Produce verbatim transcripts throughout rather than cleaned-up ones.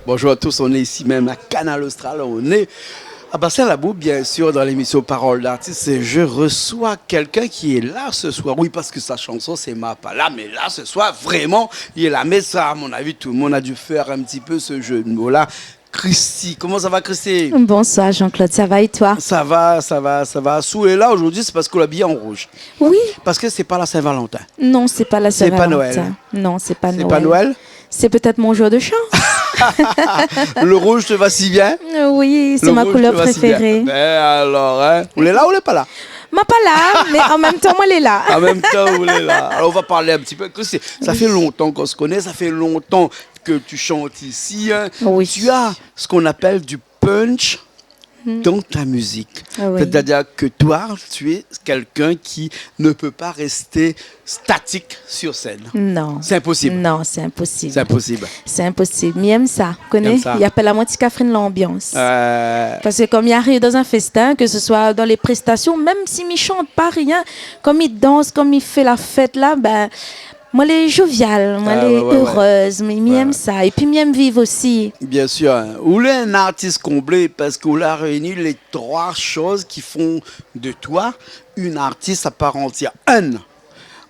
Bonjour à tous, on est ici même à Kanal Austral, on est à Bassin Labou, bien sûr, dans l'émission Parole d'artiste, et je reçois quelqu'un qui est là ce soir. Oui, parce que sa chanson, c'est Mapala, mais là, ce soir, vraiment, il est là. Mais ça, à mon avis, tout le monde a dû faire un petit peu ce jeu de mots-là. Christy, comment ça va, Christy ? Bonsoir Jean-Claude, ça va et toi ? Ça va, ça va, ça va. Si ou lé la zordi, sé parske ou la abiyé an rouz. Oui. Parske sé pa la Saint-Valentin. Non, c'est pas la Saint-Valentin. C'est pas Noël. Non, c'est pas Noël. C'est peut-être mon jour de chance. Le rouge te va si bien. Euh, oui, c'est ma couleur préférée. Le rouge te va si bien. Ben alors, hein. Ou lé la ou ou lé pa la ? Mapala, mais en même temps, moi, lé la. En même temps, ou lé la. Alors, on va parler un petit peu. Écoute, c'est, ça fait longtemps qu'on se connaît, ça fait longtemps que tu chantes ici, hein. Oui. Tu as ce qu'on appelle du punch dans ta musique. Ah oui. C'est-à-dire que toi, tu es quelqu'un qui ne peut pas rester statique sur scène. Non. C'est impossible. Non, c'est impossible. C'est impossible. C'est impossible. Mi èm sa, koné, i apèl amoin Ti Kafrine Lanbians. Euh. Parce que comme il arrive dans un festin, que ce soit dans les prestations, même si mi shant pa rien, comme il danse, comme il fait la fête là, ben, moin lé jovial, moin lé heureuse, mi, mi èm sa. Et puis mi èm viv osi. Bien sûr, hein. Ou lé in artis konblé parske ou la réuni les trois choses qui font de toi une artiste à part entière. Un,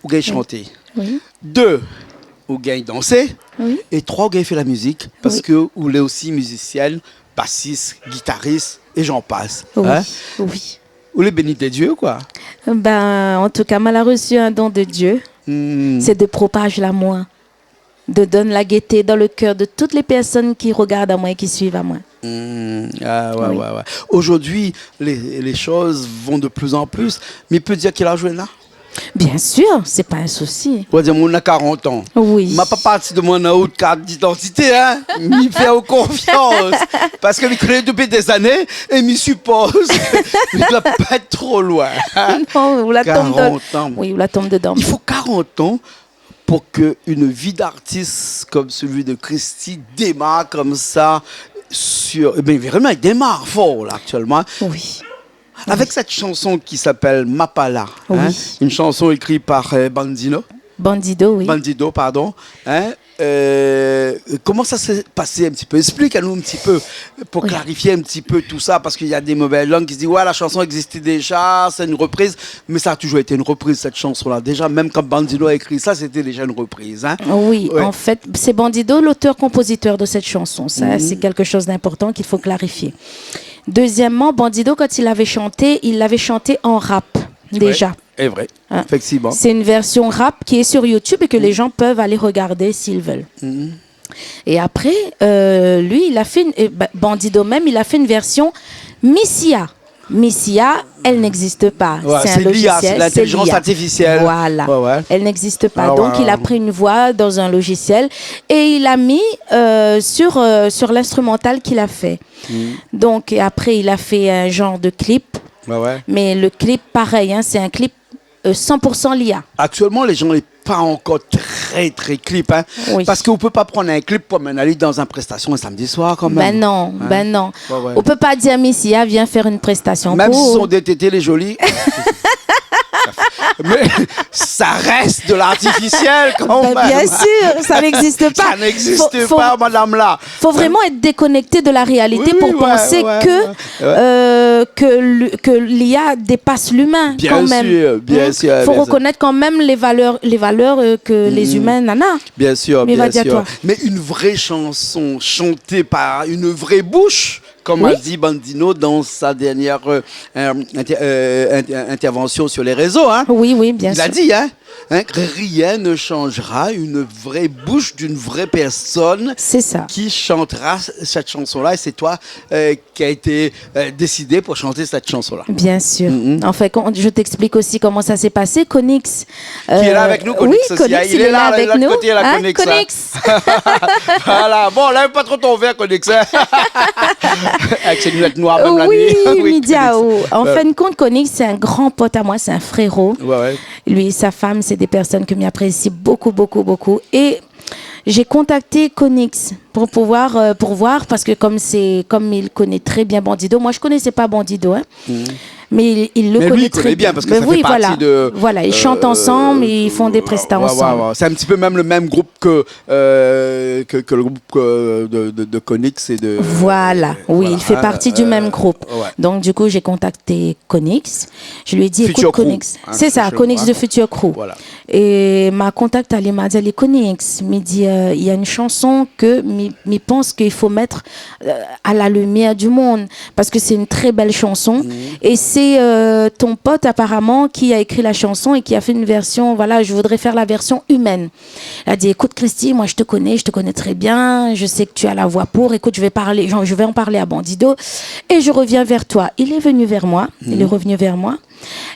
ou gingn shanté. Oui. Deux, ou gingn dansé. Oui. Et trois, ou gingn fé la mizik parske ou lé osi mizisièn, basis, gitaris, et j'en passe. Oui, hein ? Oui. Ou lé béni de Dieu, quoi. Ben, en tout cas, moin la reçu un don de Dieu. Hmm. C'est de propager l'amour, de donner la gaieté dans le cœur de toutes les personnes qui regardent amoin et qui suivent amoin. Hmm. Ah, ouais, ouais, ouais. Aujourd'hui, les, les choses vont de plus en plus. Mi pé dir kèl az ou néna ? Bien sûr, c'est pas un souci. Ou va dir, moin néna quarante ans. Oui. Ma pa parti demann aou out kart d'idantité, hein. Mi fé aou konfians. Parske mi koné dopi dé zané é mi sipoz ke mi doi pa èt tro loin, hein. Non, ou la tonm de-, quarante ans. Oui, ou la tonm dedan. Il faut quarante ans pour que une vie d'artiste comme celui de Christy démarre comme ça sur, eh ben, vraiment, il démarre fort, là, actuellement. Oui. Avec cette chanson qui s'appelle Mapala, hein, une chanson écrite par, euh, Bandino. Bandido, oui. Bandido, pardon. Hein, euh, comment ça s'est passé un petit peu ? Explique à nous un petit peu, pour clarifier un petit peu tout ça, parce qu'il y a des mauvaises langues qui se disent, « Ouais, la chanson existait déjà, c'est une reprise. » Mais ça a toujours été une reprise, cette chanson-là. Déjà, même quand Bandino a écrit ça, c'était déjà une reprise, hein. Oui, en fait, c'est Bandido, l'auteur-compositeur de cette chanson. Ça, c'est quelque chose d'important qu'il faut clarifier. Deuxièmement, Bandido, quand il l'avait chanté, il l'avait chanté en rap, déjà. Ouais, c'est vrai. Hein. Effectivement. C'est une version rap qui est sur YouTube et que les gens peuvent aller regarder s'ils veulent. Mhm. Et après, euh, lui, il a fait une, euh, ba-, Bandido même, il a fait une version Misia. Misia, elle n'existe pas. Ouais, c'est un logiciel, c'est l'I A, c'est l'intelligence artificielle. Voilà. Ouais, ouais. Elle n'existe pas. Ah ouais, ouais. Donc, il a pris une voix dans un logiciel et il a mis, euh, sur, euh, sur l'instrumental qu'il a fait. Mhm. Donc, et après, il a fait un genre de clip. Ouais, ouais. Mais le clip, pareil, hein, c'est un clip, euh, cent pour cent l'I A. Actuellement, les gens n'est pas encore très, très clip, hein. Oui. Parce qu'on peut pas prendre un clip pour mener aller dans une prestation un samedi soir, quand même. Ben non, hein. Ben non. Ouais, ouais. Ou pé pa dir Misia vien fé in prestasion pou ou. Même si son D T T lé zoli. Mais ça reste de l'artificiel quand même. Ben, bien sûr, ça n'existe pas. Ça n'existe pas, madame là. Faut, faut, faut vraiment être déconnecté de la réalité pour penser que, euh, que l-, que l'I A dépasse l'humain quand même. Bien sûr, bien sûr. Faut reconnaître quand même les valeurs, les valeurs, euh, que les humains nana. Bien sûr, bien sûr. Mais une vraie chanson chantée par une vraie bouche, comme a dit Bandino dans sa dernière, euh, euh, inter-, euh, inter-, intervention sur les réseaux, hein. Oui, oui, bien sûr. Il a dit, hein, hein, rien ne changera une vraie bouche d'une vraie personne qui chantera cette chanson-là. C'est ça. Et c'est toi, euh, qui a été, euh, décidé pour chanter cette chanson-là. Bien sûr. Mhm. En fait, quand, je t'explique aussi comment ça s'est passé. Konix, qui est là avec nous, euh, Konix aussi, hein. Konix, il est là, de l'autre côté, là, hein, Konix, hein. Konix. Voilà. Bon, lèv pa tro ton vèr, Konix, hein. Avec ses lunettes noires, même la nuit. Oui, Konix. Oui, mi di aou. En fin de compte, Konix, c'est un grand pote à moi, c'est un frérot. Ouais, ouais. Lui, sa femme, c'est des personnes que mi apprécie beaucoup, beaucoup, beaucoup. Et j'ai contacté Konix pour pouvoir, euh, pour voir, parce que comme c'est, comme il connaît très bien Bandido, moi, je connaissais pas Bandido, hein. Mhm. Mais il, il le connaît très bien. Mais lui, il connaît bien parce que ça fait partie de, euh, voilà. Voilà, ils chantent ensemble, ils font des prestas ensemble. Ouais, ouais, ouais. C'est un petit peu même le même groupe que, euh, que, que le groupe, euh, de, de, de Konix et de, euh, voilà, hein, euh, ouais. Voilà, oui, il fait partie du même groupe. Donc, du coup, j'ai contacté Konix. Je lui ai dit, écoute, Konix. Future Crew, hein, c'est ça, Future Crew, Konix de Future Crew. Voilà. É ma kontakt ali, ma di ali, Konix, mi di, euh, il y a une chanson que mi, mi pans qu'il faut mettre, euh, à la lumière du monde, parce que c'est une très belle chanson. Mhm. Et c'est, euh, ton pote apparemment qui a écrit la chanson et qui a fait une version, voilà, je voudrais faire la version humaine. Elle a dit, écoute Christy, moi je te connais, je te connais très bien, je sais que tu as la voix pour, écoute, je vais parler, je, je vais en parler à Bandido et je reviens vers toi. Il est venu vers moi, il est revenu vers moi.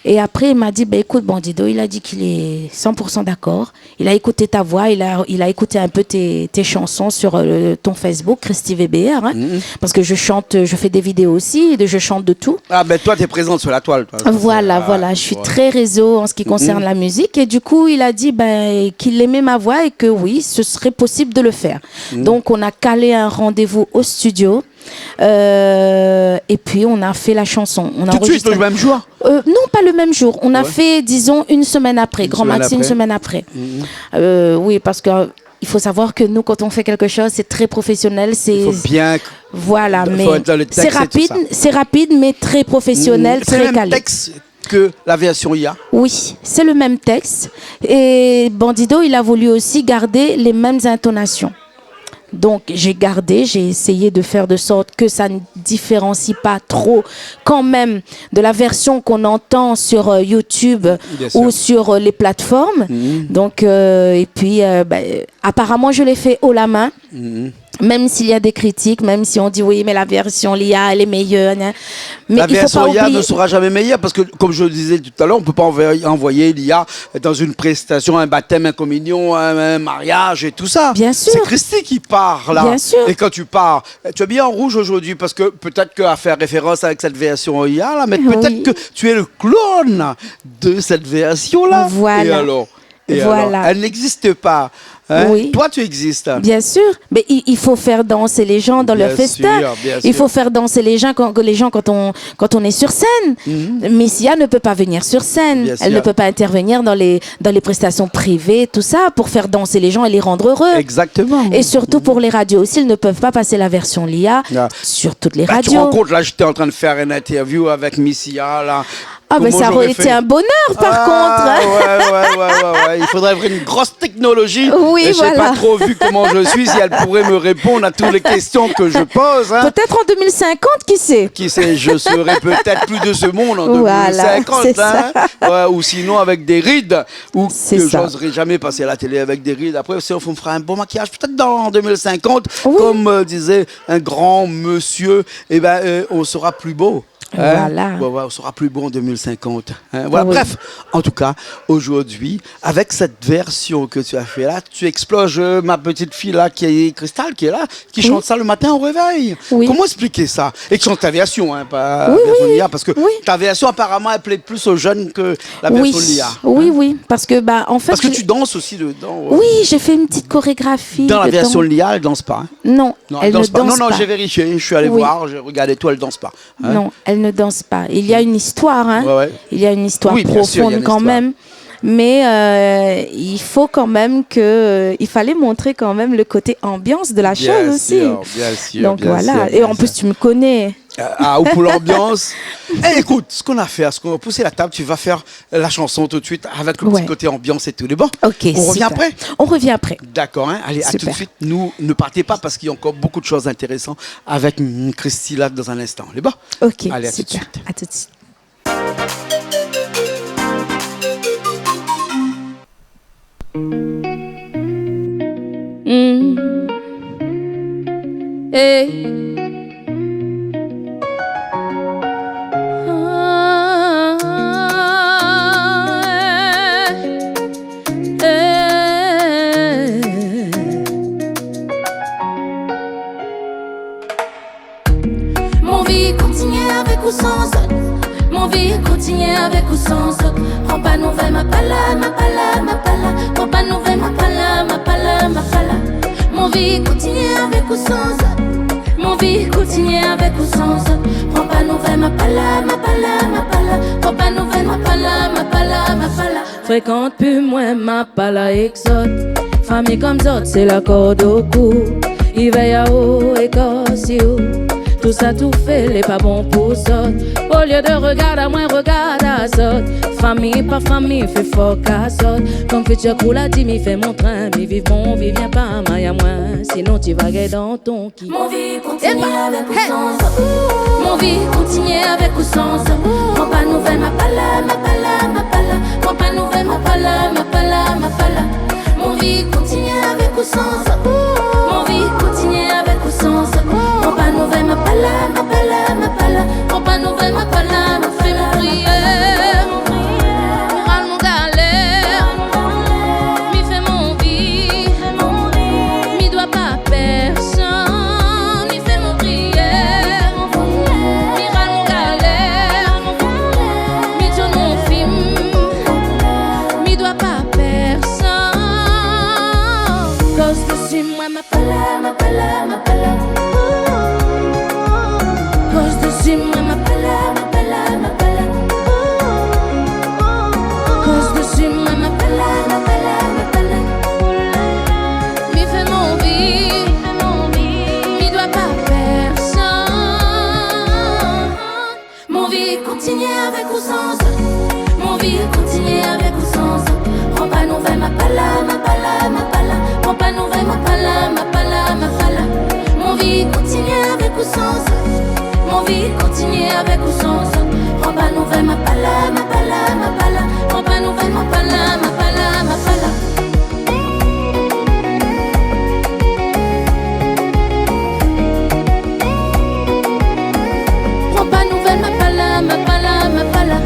Et après, il m'a dit, ben, écoute, Bandido, il a dit qu'il est cent pour cent d'accord. Il a écouté ta voix, il a, il a écouté un peu tes, tes chansons sur, euh, ton Facebook, Christy V B R, hein, parce que je chante, je fais des vidéos aussi, de, je chante de tout. Ah, ben, toi, t'es présente sur la toile, toi. Voilà, voilà, je suis très réseau en ce qui concerne la musique. Et du coup, il a dit, ben, qu'il aimait ma voix et que oui, ce serait possible de le faire. Donc, on a calé un rendez-vous au studio. Euh, et puis, on a fait la chanson. On a enregistré. Tout de suite, le même jour ? Euh, non, pas le même jour. On a fait, disons, une semaine après, grand max, une semaine après. Une semaine après. Mhm. Euh, oui, parce que, euh, il faut savoir que nous, quand on fait quelque chose, c'est très professionnel, c'est, il faut bien, voilà, mais c'est rapide, c'est rapide, mais très professionnel, très calé. Mhm. C'est le même texte que la version I A ? Oui, c'est le même texte. Et Bandido, il a voulu aussi garder les mêmes intonations. Donc, j'ai gardé, j'ai essayé de faire de sorte que ça ne différencie pas trop quand même de la version qu'on entend sur, euh, YouTube ou sur, euh, les plateformes. Bien sûr. Mhm. Donc, euh, et puis, euh, bah, apparemment, je l'ai fait haut la main. Mhm. Même s'il y a des critiques, même si on dit, oui, mais la version l'I A, elle est meilleure, hein. Mais il faut pas oublier. La version I A ne sera jamais meilleure parce que, comme je le disais tout à l'heure, on peut pas envoyer, envoyer l'I A dans une prestation, un baptême, une communion, un, un mariage et tout ça. Bien sûr. C'est Christy qui part là. Bien sûr. Et quand tu pars, tu es bien en rouge aujourd'hui parce que peut-être qu'à faire référence avec cette version I A là, mais peut-être que tu es le clone de cette version-là. Oui. Voilà. Et alors ? Et alors, elle n'existe pas, hein ? Oui. Toi, tu existes. Bien sûr. Mais il, il faut faire danser les gens dans leur festin. Bien sûr, bien sûr. Il faut faire danser les gens quand, les gens quand on, quand on est sur scène. Mhm. Miss I A ne peut pas venir sur scène. Bien sûr. Elle ne peut pas intervenir dans les, dans les prestations privées, tout ça, pour faire danser les gens et les rendre heureux. Exactement. Et surtout pour les radios aussi, ils ne peuvent pas passer la version l'I A sur toutes les radios. Ah. Bah, tu te rends compte, là, j'étais en train de faire une interview avec Miss I A, là. Ah, mais ça aurait été un bonheur, par contre. Comment j'aurais fait ? Ah, ouais, ouais, ouais, ouais, ouais. Il faudrait avoir une grosse technologie. Oui, voilà. Et j'ai pas trop vu comment je suis, si elle pourrait me répondre à toutes les questions que je pose, hein. Peut-être en deux mille cinquante, qui sait ? Qui sait, je serai peut-être plus de ce monde en deux mille cinquante, hein. Voilà, c'est ça. Ouais, ou sinon avec des rides, ou que j'oserai jamais passer à la télé avec des rides. Après, si on fera un bon maquillage, peut-être dans, en deux mille cinquante, comme, euh, disait un grand monsieur, eh ben, euh, on sera plus beau. Hein ? Voilà. Ouais, ouais, on sera plus beau en deux mille cinquante. Hein ? Voilà, oui. Bref, en tout cas, aujourd'hui, avec cette version que tu as fait là, tu exploses, euh, ma petite fille là, qui est Cristal, qui est là, qui chante ça le matin au réveil. Oui. Comment expliquer ça ? Et qui chante ta version, hein, pas la version d'I A, parce que ta version, apparemment, elle plaît plus aux jeunes que la version de l'I A. Oui, oui, parce que, bah, en fait, parce que tu danses aussi dedans, ouais. Oui, j'ai fait une petite chorégraphie dedans. Dans la version de l'I A, elle danse pas, hein ? Non, elle ne danse pas. Non, non, j'ai vérifié, je suis allé voir, j'ai regardé tout, elle danse pas. Hein ? Non, elle ne danse pas. Il y a une histoire, hein. Ouais, ouais. Il y a une histoire profonde quand même. Oui, bien sûr, il y a une histoire. Mais, euh, il faut quand même que, euh, il fallait montrer quand même le côté ambiance de la chose aussi. Bien sûr, bien sûr, bien sûr. Donc voilà. Et en plus, tu me connais. Euh, ah, ou pour l'ambiance. Eh, écoute, ce qu'on a fait, ce qu'on va pousser la table, tu vas faire la chanson tout de suite avec le petit côté ambiance et tout. Lé bon ? Ok, super. On revient après ? On revient après. D'accord, hein ? Allez, à tout de suite. Super. Nous, ne partez pas parce qu'il y a encore beaucoup de choses intéressantes avec, mm, Christy là dans un instant. Lé bon ? Ok, super. Allez, à tout de suite. À tout de suite. Mm. Eh. Ah, eh. Eh. Mon vi kontinié avèk ou san zot. Mon vi kontinié avèk ou san zot. Pran pa nouvèl, ma pa la, ma pa la, ma pa la. Pran pa nouvèl, ma pa la, ma pa la, ma pa la. Mon vi kontinié avèk ou san zot. Mon Anvi kontinié avèk ou san zot. Pran pa nouvèl, ma pa la, ma pa la, ma pa la. Pran pa nouvèl, ma pa la, ma pa la, ma pa la. Frékant pi moin, ma pa la èk zot. Fami konm zot, sé la kord o kou. I vèy aou é kor si ou. Tousa tou fé lé pa bon pou zot. Olié de regard amoin, regard azot. Fami pa fami, fé fok azot. Konm fitir kou la di, mi fé mon trin, mi viv mon vi, vien pa may amoin. Sinon ti va gèt dan ton ki. Mon vi kontinié avèk ou san zot. Mon vi kontinié avèk ou san zot. Pran pa nouvèl, ma pa la, ma pa la, ma pa la. Pran pa nouvèl, ma pa la, ma pa la, ma pa la. Mon vi kontinié avèk ou san zot. Mon vi kontinié avèk ou san zot. Pran pa nouvèl, ma pa la, ma pa la, ma pa la. Pran pa nouvèl, ma pa la, ma pa la. Fé mon prièr. Ral mon galèr. Mi fé mon vi. Mi doi pa pèrsone, mi fé mon prièr. Mi ral mon galèr. Mi tourn mon film. Mi doi pa pèrsone. Koz dési moin, ma pa la, ma pa la, ma pa la. Koz dési moin, ma pa la, ma pa la, ma pa la. Koz dési moin, ma pa la, ma pa la, ma pa la. Mi fé mon vi, mi doi pa pèrsone. Mon vi kontinié avèk ou san zot. Mon vi kontinié avèk ou san zot. Pran pa nouvèl, ma pa la, ma pa la, ma pa la. Pran pa nouvèl, ma pa la, ma pa la, ma pa la. Mon vi kontinié avèk ou san zot. Mon vi kontinié avèk ou san zot. Pran pa nouvèl, ma pa la, ma pa la, ma pa la. Pran pa nouvèl, ma pa la, ma pa la, ma pa la. Pran pa nouvèl, ma pa la, ma pa la, ma pa la.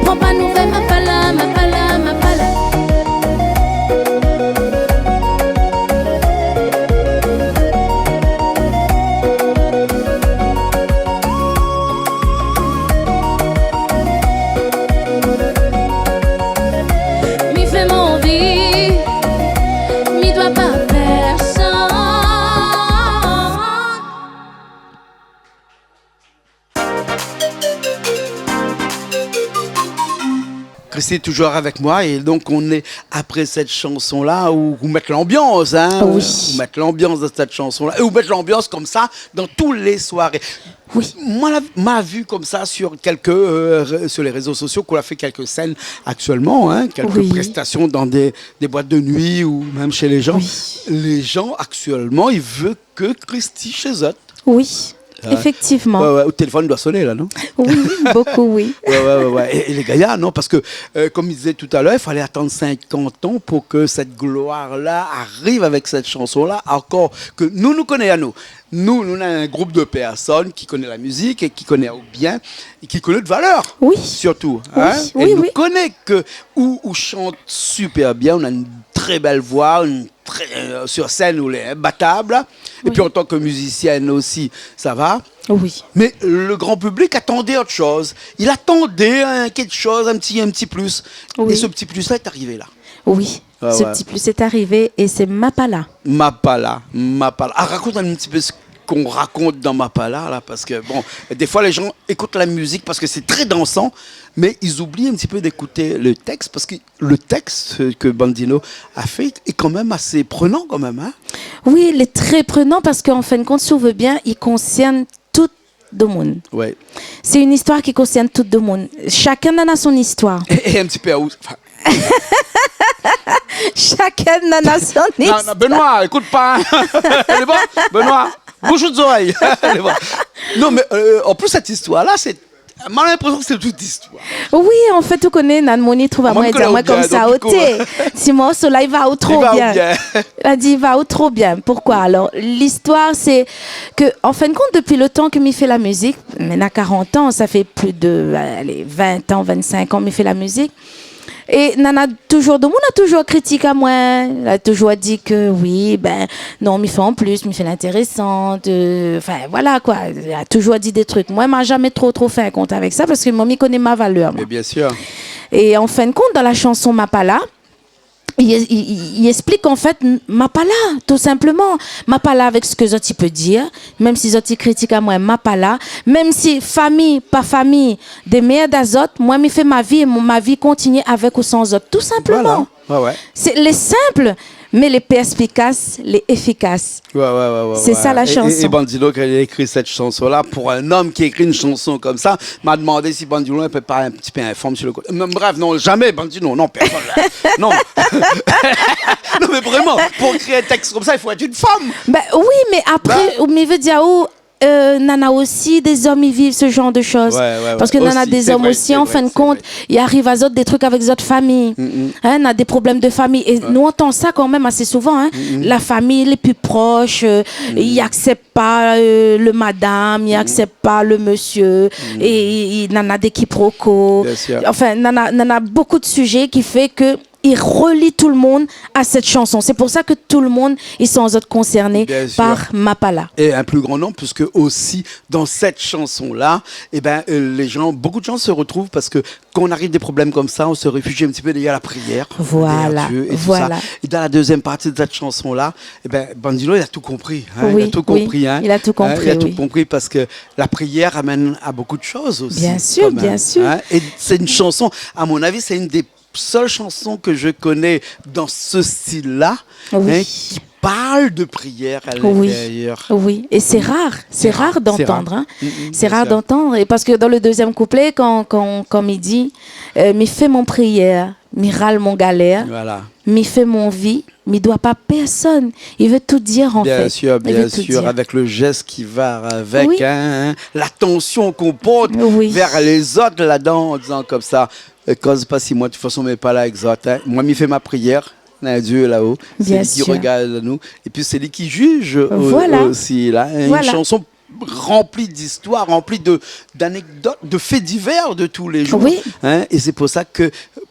Pran pa nouvèl, ma pa la, ma pa la, ma pa la. Mi fé mon vi, mi doi pa pèrsone. Christy, toujours avec moi, et donc on est après cette chanson-là où vous mettez l'ambiance, hein. Oui. Vous mettez l'ambiance dans cette chanson-là, et vous mettez l'ambiance comme ça dans tous les soirées. Oui. Moin la, ma vu konmsa sur quelques, euh, ré-, sur les réseaux sociaux, k'ou la fé kèlk sèn aktièlman, hein, kèlk prestasion dan dé, dé boit de nuit ou mèm shé lé jan. Oui. Lé jan aktièlman, i vé ke Christy shé zot. Oui, hein ? Effectivement. Ouais, ouais, out téléfone i doi soné la, non ? Oui, beaucoup, oui. Ouais, ouais, ouais, ouais. É, é lé gayar, non ? Parske, euh, konm i dizé talèr, i falé atann sinkant an pou ke sèt gloir-la ariv avèk sèt shanson-la, ankor ke nou, nou koné anou. Nou, nou néna in group de pèrsone ki koné la mizik é ki koné aou bien, é ki koné out valèr, sirtou, hein. Oui, oui, oui. É nou koné ke ou, ou shant super bien, ou néna in trè bèl voi, in trè, euh, sur sèn ou lé inbatab. Oui. Épi an tan ke mizisièn osi, sa va. Oui. Mé le gran piblik atandé ot shoz. I atandé in kèk shoz, in ti, in ti plis. Oui. É se ti plis-la lé arivé la. Oui. Ouais, ouais. Se ti plis lé arivé é sé Mapala. Mapala, Mapala. Ah, rakont in ti pé sak i rakont dan Mapala la, parske, bon, défoi lé jan i ékout la mizik parske sé trè dansan, mé i oubli in ti pé d'ékout le tèks, parske le tèks ke Bandino la fé lé kan mèm asé prenan kan mèm, hein ? Oui, lé trè prenan parske an fin de kont, si ou vé bien, i konsèrn tout domoun. Ouais. Sé in zistoir ki konsèrn tout domoun. Shakinn néna son zistoir. É, é in ti pé aou, anfin. Shakinn néna son zistoir. Non, non, Benoît, ékout pa, hein. Lé bon ? Benoît, boush out zorèy. Lé bon. Non, mé, euh, an plis, sèt zistoir-la, sé, ma linprésion ke sé tout zistoir. Oui, an fèt, ou koné, Nan Mouni i trouv amoin, i di amoin konmsa, oté, ti morso-la i va aou tro bien. I va aou bien. La di, i va aou tro bien. Poukoi ? Alor, zistoir, sé ke, an fin de kont, dopi le tan ke mi fé la mizik, mi néna karant an, sa fé plis de, alé, vin an, vinn-sink an mi fé la mizik. É néna touzour, domoun la touzour kritik amoin, la touzour di ke, oui, bin, non, mi fé an plis, mi fé lintérésan, euh, anfin, voilà, koi. La touzour di dé trik. Moin, ma zamé tro, tro fé in kont avèk sa, parske moin, mi koné ma valèr, moin. Mé bien sir. É an fin de kont, dan la shanson Ma pa la, li, li, li, li ésplik an fèt, m-, ma pa la, tou sinpleman. Ma pa la avèk sak zot i pé dir, mèm si zot i kritik amwin, ma pa la. Mèm si fami, pa fami, démèrd azot, mwin mi fé ma vi, é mon, ma vi i kontinié avèk ou san zot, tou sinpleman. Voilà. Ouais, ouais. Sé, lé sinp, mé lé pèrspikas, lé éfikas. Ouais, ouais, ouais, ouais, ouais. Sé sa la shanson. É, é, é Bandino, kan li la ékri sèt shanson-la, pou in zom ki ékri in shanson konmsa, ma demandé si Bandino té pé pa in ti pé an form si lo koté. Mé brèf, non, zamé, Bandino, non, pèrsone, la. Non. Non, mé vréman, pou ékri in tèks konmsa, i fo èt in fanm. Bin oui, mé apré, mé vé dir, ou, euh, nana osi dé zom i viv se janr de shoz. Ouais, ouais, ouais. Parske nana dé zom osi, an fin de kont, i ariv azot dé trik avèk zot fami. Mm, mm. Hein, na dé problèm de fami. É nou antann sa kanmèm asé souvan, hein. Mm, mm. La fami lé pli prosh, euh, i aksèp pa, euh, le madam, i aksèp pa le mésyé, é, é, é nana dé kiproko. Bien sûr. Anfin, nana, nana bonpé de sizé ki fé ke i reli tout le moun a sèt shanson. Sé pou sa ke tout le moun i san zot konsèrné par Ma pa la. Bien sûr. Et un plus grand nombre, puisque aussi dans cette chanson-là, eh ben, euh, les gens, beaucoup de gens se retrouvent parce que quand on arrive des problèmes comme ça, on se réfugie un petit peu derrière la prière, derrière Dieu et tout ça. Voilà, voilà. Et dans la deuxième partie de cette chanson-là, eh ben, Bandino, il a tout compris, hein, il a tout compris, hein. Oui, oui, il a tout compris, oui. Hein, il a tout compris parce que la prière amène à beaucoup de choses aussi, quand même, hein. Bien sûr, bien sûr. Et c'est une chanson, à mon avis, c'est une des seule chanson que je connais dans ce style-là, hein, qui parle de prière à l'intérieur. Oui. Oui, et c'est rare, c'est rare d'entendre, hein. C'est rarement, c'est rare. Mm, mm, bien sûr. C'est rare d'entendre, et parce que dans le deuxième couplet, quand, quand, quand il dit, euh, « Mi fé mon prièr, mi ral mon galèr, mi fé mon vi, mi doi pa pèrsone. » Voilà. Il veut tout dire, en fait. Bien sûr, bien sûr, avec le geste qui va avec, hein, hein, l'attention qu'on porte vers les autres là-dedans, en disant comme ça, euh, koz pa si moin, de toute façon, mi lé pa la avèk zot, hein. Moin, mi fé ma prièr, na Dieu là-haut. Bien sûr. C'est lui qui regarde nous. Et puis, c'est lui qui juge au-, aussi, là. Voilà. Une chanson remplie d'histoire, remplie de, d'anecdotes, de faits divers de tous les jours, hein. Oui. Et c'est pour ça que,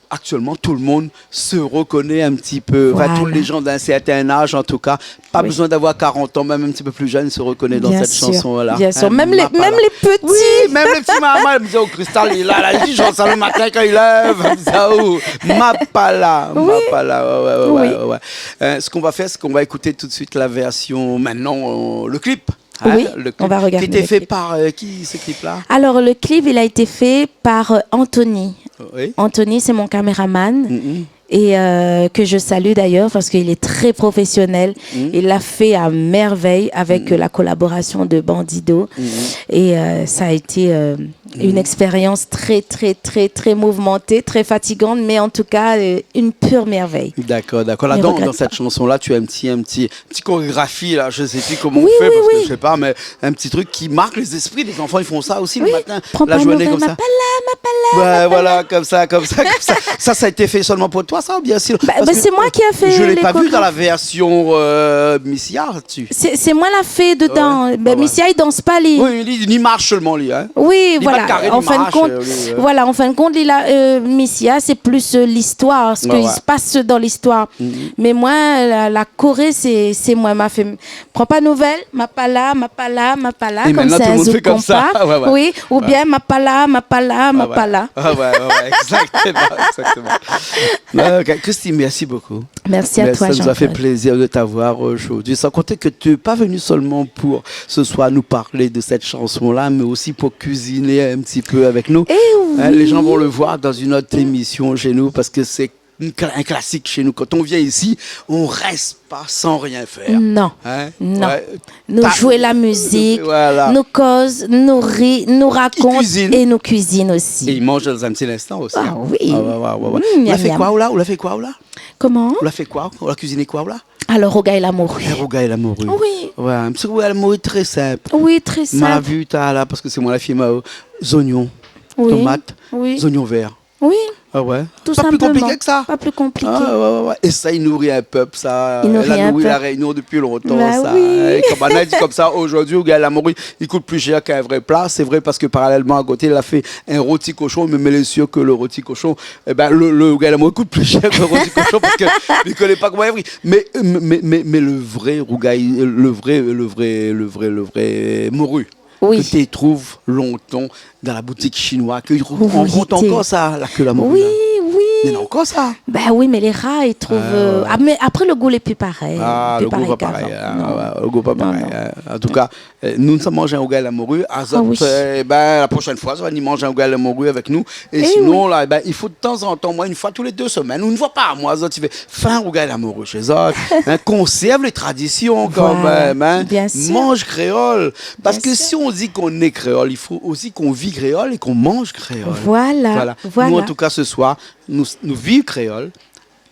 actuellement, tout le monde se reconnaît un petit peu. Enfin, tous les gens d'un certain âge, en tout cas, Pas besoin d'avoir quarante ans, même un petit peu plus jeune se reconnaît dans cette chanson-là. Bien sûr, bien sûr. Hein, même les, même les petits. Oui, même les petits mamans, elles me disaient, « Oh, Christelle, il est là, là, il dit, Jean, ça le matin quand il lève, » elles me disaient, « Oh, Ma pa la, Ma pa la. » Ouais, ouais, ouais, ouais, ouais. Euh, ce qu'on va faire, c'est qu'on va écouter tout de suite la version, maintenant, euh, le clip. Hein, le clip qui était fait par, euh, qui, ce clip-là ? Oui, on va regarder le clip. Alors, le clip, il a été fait par, euh, Anthony. Oui. Anthony, c'est mon caméraman. Mm, mm. Et, euh, que je salue d'ailleurs parce qu'il est très professionnel. Mm. Il l'a fait à merveille avec, euh, la collaboration de Bandido. Mm. Et, euh, ça a été, euh, une expérience très, très, très, très mouvementée, très fatigante, mais en tout cas, euh, une pure merveille. D'accord, d'accord. Là, dans, dans cette chanson-là, tu as un petit, un petit, petite chorégraphie, là, je sais plus comment on fait, parce que je sais pas, mais un petit truc qui marque les esprits des enfants, ils font ça aussi le matin, la journée comme ça. Oui, pran pa nouvèl, Ma pa la, Ma pa la, Ma pa la. Ouais, voilà, comme ça, comme ça, comme ça. Ça, ça a été fait seulement pour toi, ça, ou bien si... Bah, c'est moi qui a fait les chorégraphies. Parce que je l'ai pas vu dans la version, euh, Misia, tu... C'est, c'est moi la fé dedan. Ouais. Ben, Misia, li dans pa, li. Oui, li, li marsh sèlman, li, hein. Li bat karé, li marsh, euh, li, euh. Oui, voilà. En fin de compte, voilà, en fin de compte, li la, euh, Misia, c'est plus, euh, l'histoire, ce qui se passe dans l'histoire. Ouais, ouais. Mm. Mais moi, la, la choré, c'est, c'est moi, ma fé. Pran pa nouvèl, Ma pa la, Ma pa la, Ma pa la, konmsa, in zouk konpa. Et maintenant, tout le monde fait comme ça. Ouais, ouais. Oui, ou bien Ma pa la, Ma pa la, Ma pa la. Ouais, ouais. Ah ouais, ouais, ouais, exactement, exactement. Ouais, ok. Christine, merci beaucoup. Merci à toi, Jean-Claude. Mais ça nous a fait plaisir de t'avoir aujourd'hui. Sans compter que tu es pas venue seulement pour ce soir nous parler de cette chanson-là, mais aussi pour cuisiner un petit peu avec nous. Eh oui. Hein, les gens vont le voir dans une autre émission chez nous parce que c'est une cla-, un classique chez nous. Quand on vient ici, on reste pas sans rien faire. Non. Hein ? Non. Ouais. Nou zoué la mizik, nou koz, nou ri, nou rakont é nou kuizine osi. I kuizine. Et il mange dans un petit instant aussi, hein. Ah oui. Ah ouais, ouais, ouais, ouais. Mm, miam, miam. Ou la fé koi, ou la ? Ou la fé koi, ou la ? Koman ? Ou la fé koi ? Ou la kuiziné koi, ou la ? Alors, rougay la mori. Un rougay la mori. Oui. Ouais, un petit rougay la mori très simple. Oui, très simple. Ma la vu talèr, parce que c'est moi la fille, ma, euh, oignon, tomate, oignon vert. Oui. Ah ouais. Tout simplement. Pas plus compliqué que ça. Pas plus compliqué. Ah ouais, ouais, ouais. Et ça, il nourrit un peuple, ça. Il nourrit un peuple. Elle a nourri La Réunion depuis longtemps, ça. Bah oui. Hein, comme on a dit comme ça, aujourd'hui, rougay la mori, il coûte plus cher qu'un vrai plat. C'est vrai parce que parallèlement, à côté, il a fait un rôti cochon, mais, mais il est sûr que le rôti cochon, eh ben, le, le rougay la mori coûte plus cher que le rôti cochon parce que il connaît pas comment il a pris. Mais, mais, mais, mais le vrai rougay, le vrai, le vrai, le vrai, le vrai mori, oui, que tu trouves longtemps dans la boutique chinoise, que on rencontre encore ça, la queue la morue, là. Oui, Néna ankor sa ? Bin oui, mé lé rar, i trouv, euh, ah, mé apré, le gou lé pi parèy. Ah, le gou lé pa parèy, hein. Non. Ouais, le gou lé pa parèy, hein. Non, non. An tou ka, euh, nou, nou sa manz in rougay la mori. Azot, euh, bin, la proshèn foi, sa va ni manz in rougay la mori avèk nou. É sinon, la, bin, i fo de tanzantan, moin, in foi tou lé dé semèn, ou in foi par moi, zot i fé in rougay la mori shé zot. Hein, konsèrv lé tradision kanmèm, hein. Voilà. Bien sûr. Manz kréol. Parske si on di k'on lé kréol, i fo osi k'on vi kréol é k'on manz kréol. Voilà, voilà. Nou, an tou ka, se soir, nou, nou viv kréol,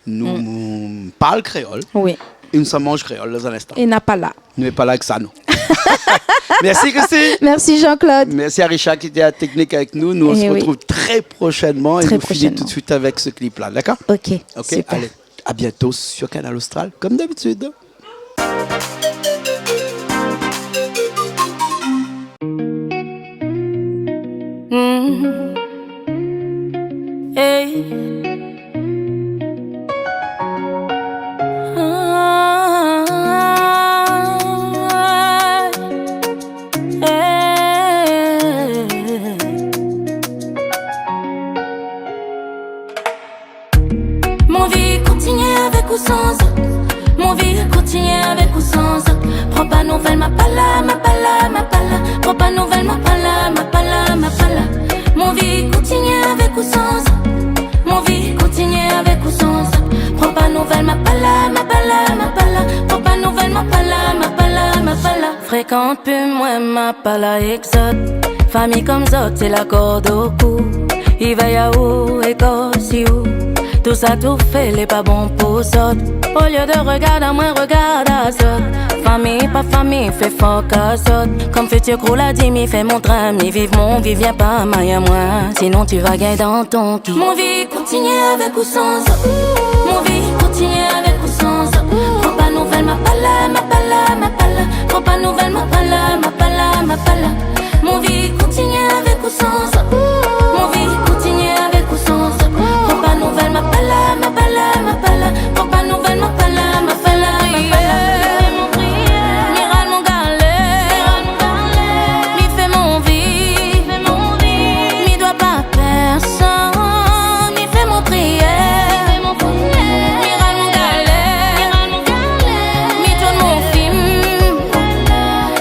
nou parl kréol, é nou sa manz kréol dan in instan. É na pa la. Nou lé pa la èk sa, non. Mèrsi, Christy. Mèrsi, Jean-Claude. Mèrsi à Richard ki lété a la teknik avèk nou. Nou, nou se retrouv trè proshènman é nou fini tout de suite avèk se klip-la, dakor ? Eh oui. Trè proshènman. Ok, super. Ok, alé, à bientôt sur Kanal Austral, konm d'abitid. Mm. Hey. Ah, hey. Mon vi kontinié avèk ou san zot. Mon vi kontinié avèk ou san zot. Pran pa nouvèl, ma pa la, ma pa la, ma pa la. Pran pa nouvèl, ma pa la, ma pa la, ma pa la. Mon vi kontinié avèk ou san zot. Mon vi kontinié avèk ou san zot. Pran pa nouvèl, ma pa la, ma pa la, ma pa la. Pran pa nouvèl, ma pa la, ma pa la, ma pa la. Frékant pi moin, ma pa la èk zot. Fami konm zot, sé la kord o kou. I vèy aou é kor si ou. Tousa tout fé lé pa bon pou zot. Olié de regard amoin, regard azot. Fami pa fami, fé fok azot. Konm fitir krou la di, mi fé mon trin, mi viv mon vi, vien pa may amoin. Sinon ti va gingn dan ton ki. Mon vi kontinié avèk ou san zot. Mon vi kontinié avèk ou san zot. Pran pa nouvèl, ma pa la, ma pa la, ma pa la. Pran pa nouvèl, ma pa la, ma pa la, ma pa la. Mon vi kontinié avèk ou san zot. Mon vi kontinié avèk ou san zot. Pran pa nouvèl, ma pa la, ma pa la, ma pa la. Pran pa nouvèl, ma pa la, ma pa la, ma pa la. Mi ral mon galèr. Mi fé mon vi. Mi doi pa pèrsone, mi fé mon prièr. Mi ral mon galèr, mi tourn mon film.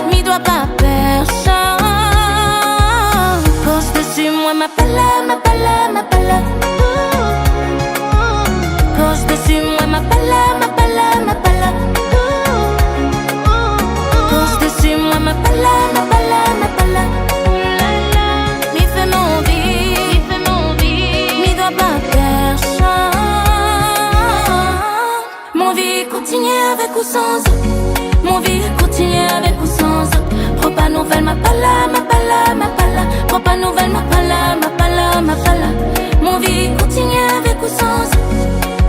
Mi doi pa pèrsone. Koz dési moin, ma pa la, ma pa la, ma pa la. Koz dési moin, ma pa la, ma pa la, ma pa la. Koz dési moin, ma pa la, ma pa la, ma pa la. Mi fé mon vi, mi fé mon vi. Mi doi pa pèrsone. Mon vi kontinié avèk ou san zot. Mon vi kontinié avèk ou san zot. Pran pa nouvèl, ma pa la, ma pa la, ma pa la. Pran pa nouvèl, ma pa la, ma pa la, ma pa la. Mon vi kontinié avèk ou san zot.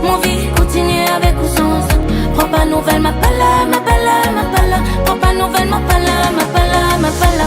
Mon vi kontinié avèk ou san zot. Pran pa nouvèl, ma pa la, ma pa la, ma pa la. Pran pa nouvèl, ma pa la, ma pa la, ma pa la.